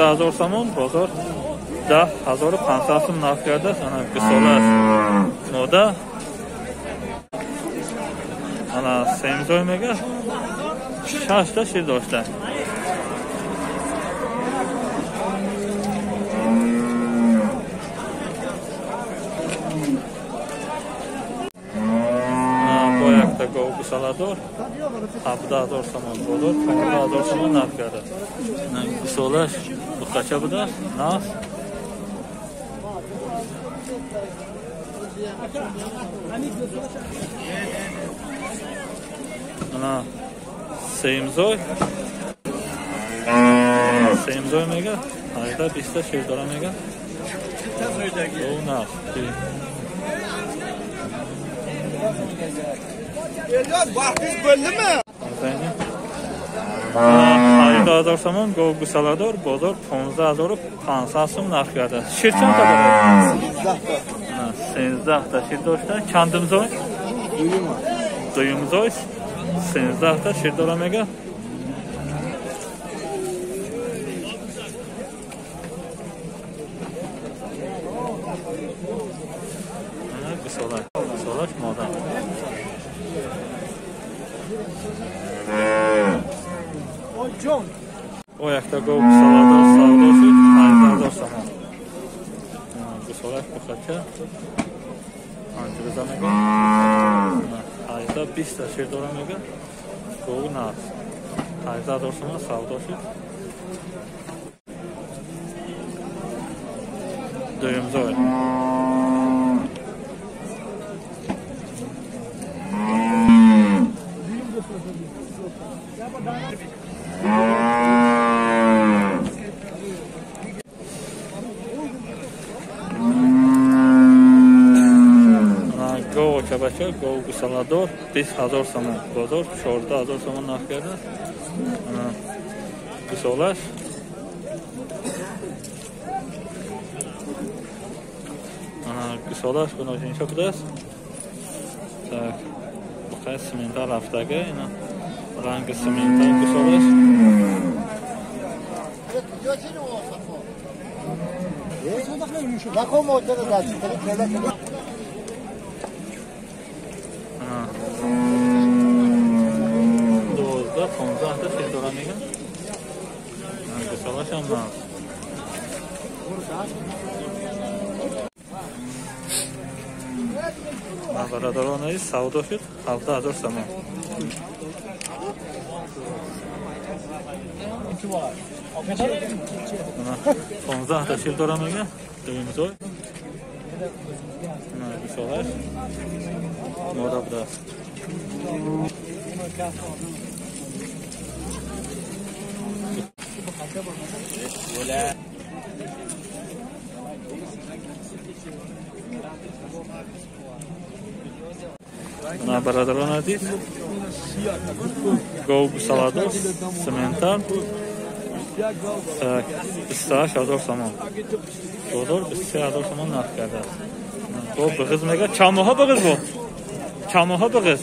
18000 сомон, бозор 10500 сом нарх кардааст. Ана гусолааш мода. Ана семзой мега 6 та шир дошта. Гов гусаладор 17000 сомон, бозор 15000 сомон нарх кардааст. Гусолаш буқача будааст, нав. Ана семзой. Семзой мега 18 та шир дора мега. Гов нав. Vaqtingiz bo'ldimi? 18000 сомон гов гусаладор, бозор 15500 сом нарх кардааст. Шир чанд та дорад? 13 та шир дошта. Чандумзой? Дуюмзой. 13 та шир дора мега. Гусала. Гусалаш мода. О якта гов гусаладор савдо шуд 18000 сомон. Гусалаш бухача 5 рӯза мега. 18 та шир дора мега. Гов нав. 18000 сомон савдо шуд. Дуюмзой. Гов чабача, гов гусаладор 20000 сомон, бозор 14000 сомон нарх кардааст. Гусолаш гусолаш гуношинча будааст. Так, буқай симентал рафтага, ина ранги симентал гусолаш. Дувоздаҳ, 15 та шир дора мега. Гусолаш ҳам нав. Бародарон азиз, савдо шуд 17000 сомон. 15 та шир дора мега. Дуюмзой. Гусолаш мода будааст. Бародарон азиз, гов гусаладор симентал 28000 сомон, бозор 23000 сомон нарх кардааст. Гов бигиз мега. Чанд моҳа бигиз буд? Чанд моҳа бигиз?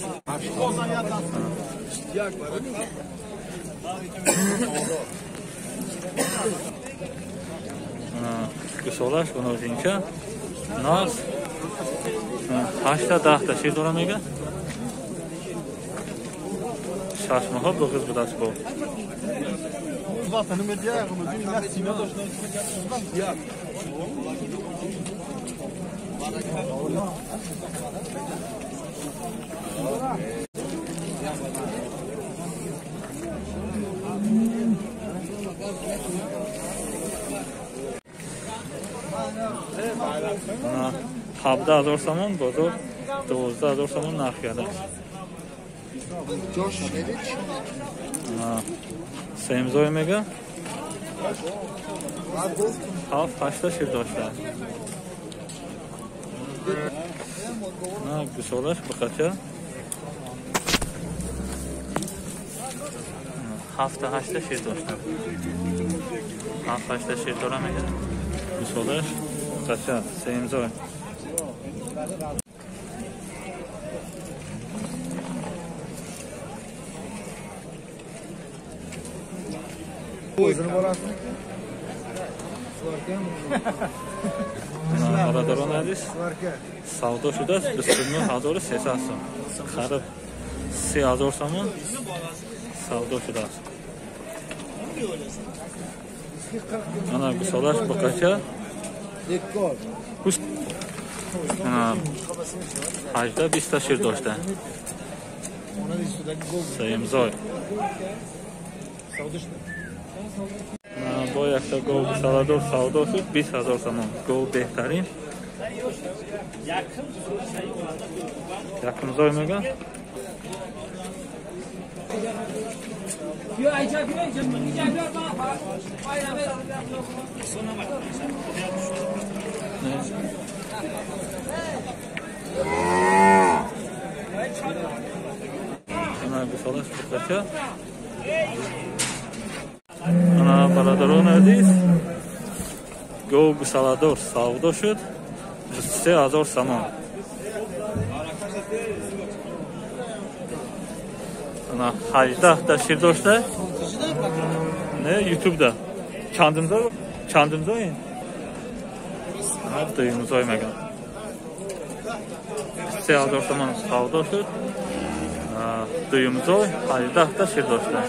Гусолаш гуношинча наз 8 та 10 та шир дора мега. 6 моҳа бигиз будааст гов. 17000 сомон, бозор 12000 сомон нарх кардааст. Семзой мега 7-8 та шир доштааст. Гусолаш бухача 7-8 та шир доштааст. 7-8 та шир дора мега. Гусолаш бухача семзой. Бародарон азиз, савдо шудааст 29300 сом. Қариб 3000 сомон савдо шудааст. Ана гусолаш буқача. 18 та шир дошта. Сеюмзой. Бо якта гов гусоладор савдо шуд 20000 сомон. Гов беҳтарин. Якумзой мегӯяд. Ана гусолаш буқача. Ана бародарон азиз, гов гусоладор савдо шуд 23000 сомон. Ана 18 та шир дошта. Не, YouTubeда. Чандимзой? Чандимзой ин? Ана дуюмзой мегӯяд. 3000 сомон савдо шуд. Дуюмзой 18 та шир дошта.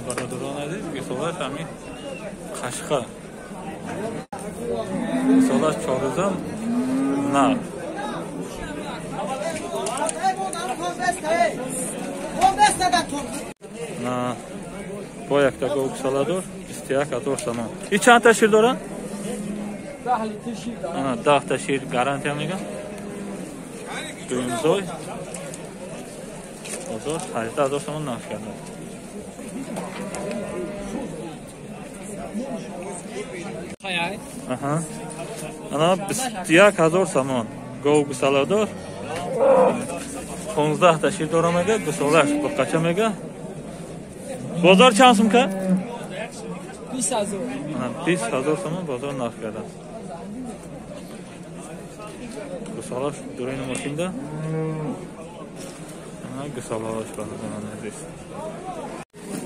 Бародарон азиз, гусолаш ҳамин қашқа. Гусолаш чорузам нар. Бо якта гов гусоладор 21000 сомон. И чанд та шир дорад? 10 та шир гарантия мегӯям. Дуюмзой бозор 18000 сомон нарх кардааст. Аҳа. Ана 21000 сомон. Гов гусоладор 15 та шир дора мега, гусолаш буқача мега. Бозор чанд сум кард? 20000. Ана 20000 сомон бозор нарх кардааст. Гусолаш дуруни мошинда. Ана гусолааш бародарон азиз.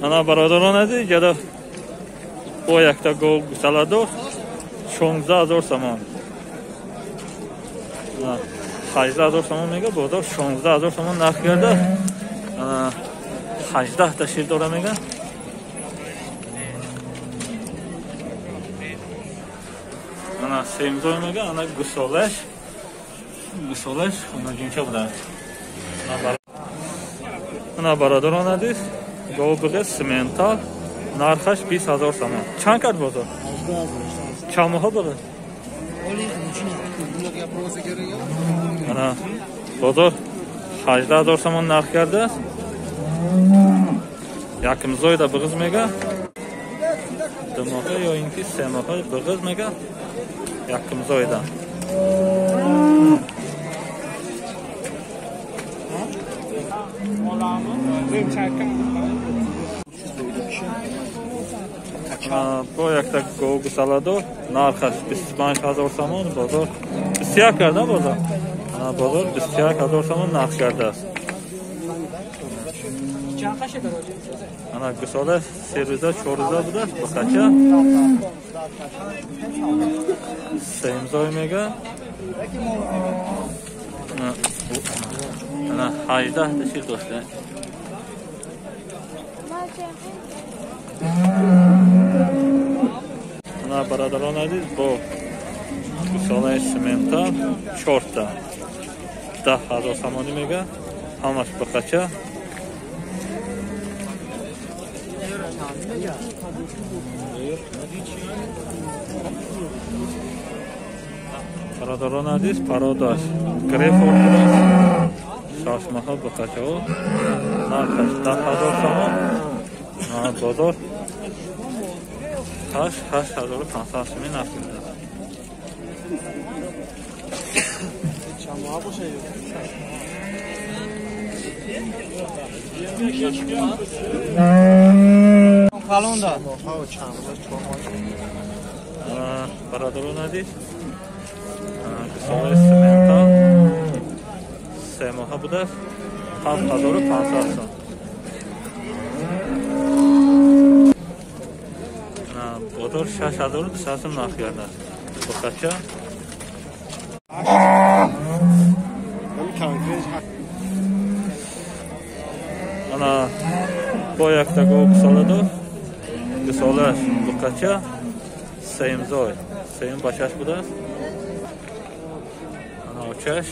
Ана бародарон азиз, ҷада бо якта гов гусоладор 16000 сомон. 18000 сомон мега, бозор 16000 сомон нарх карда. 18 та шир дора мега. Ана семзой мега, ана гусолаш. Гусолаш хонаҷинча будааст. Ана бародарон азиз, гов биғез симентал, нархаш 20000 сомон. Чанд кард бозор? Чанд моҳа дорад? Ана бозор 18000 сомон нарх кардааст. Якумзойда биғиз мега. Ду моҳа ё ин ки се моҳа биғиз мега. Якумзойда. Бо якта гов гусоладор нархаш 25000 сомон. Бозор 21 карда бозор. Бозор 21000 сомон нарх кардааст. Ана гусола 3 рӯза 4 рӯза будааст буқача. Семзой мега. Ана 18 та шир дошта. Ана бародарон азиз, бо гусолаи симента 4 та 10000 сомонӣ мега. Ҳамаш буқача. Бародарон азиз, пародаш Грейфорд будааст. 6 моҳа буқачаҳо. Нархаш 10000 сомон. Бозор 8500 сомон нарх кардааст. Бародарон азиз, гусолаи симента 3 моҳа будааст 7500 сом. Бозор 6200 сум нарх кардааст. Бухача ана бо якта гов гусола дор. Гусолааш бухача сеюмзой, сеюм бачаш будааст. Ана очаш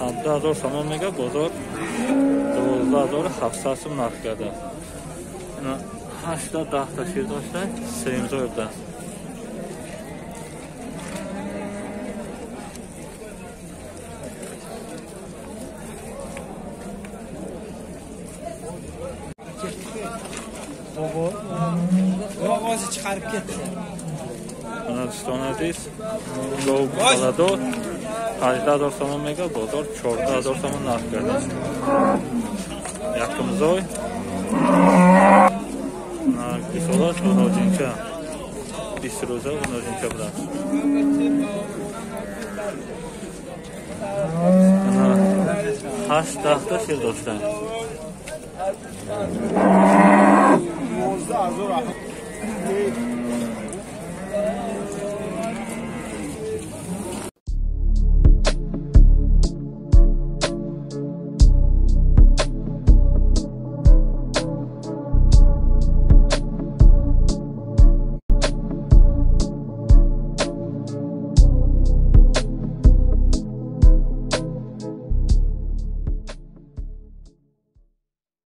17000 сомон мега, бозор 12700 сум нарх кардааст. Ана 8-10 та шир дошта, сеюмзой будааст. Ovozi chiqarib ketdi. Ана дӯстони азиз, гов гусоладор 18000 сомон мега, бозор 14000 сомон нарх кардааст. Якумзой гусолаш ғуноҷинча, 20 рӯза ғуноҷинча будааст. Ана 8-10 та шир доштанд.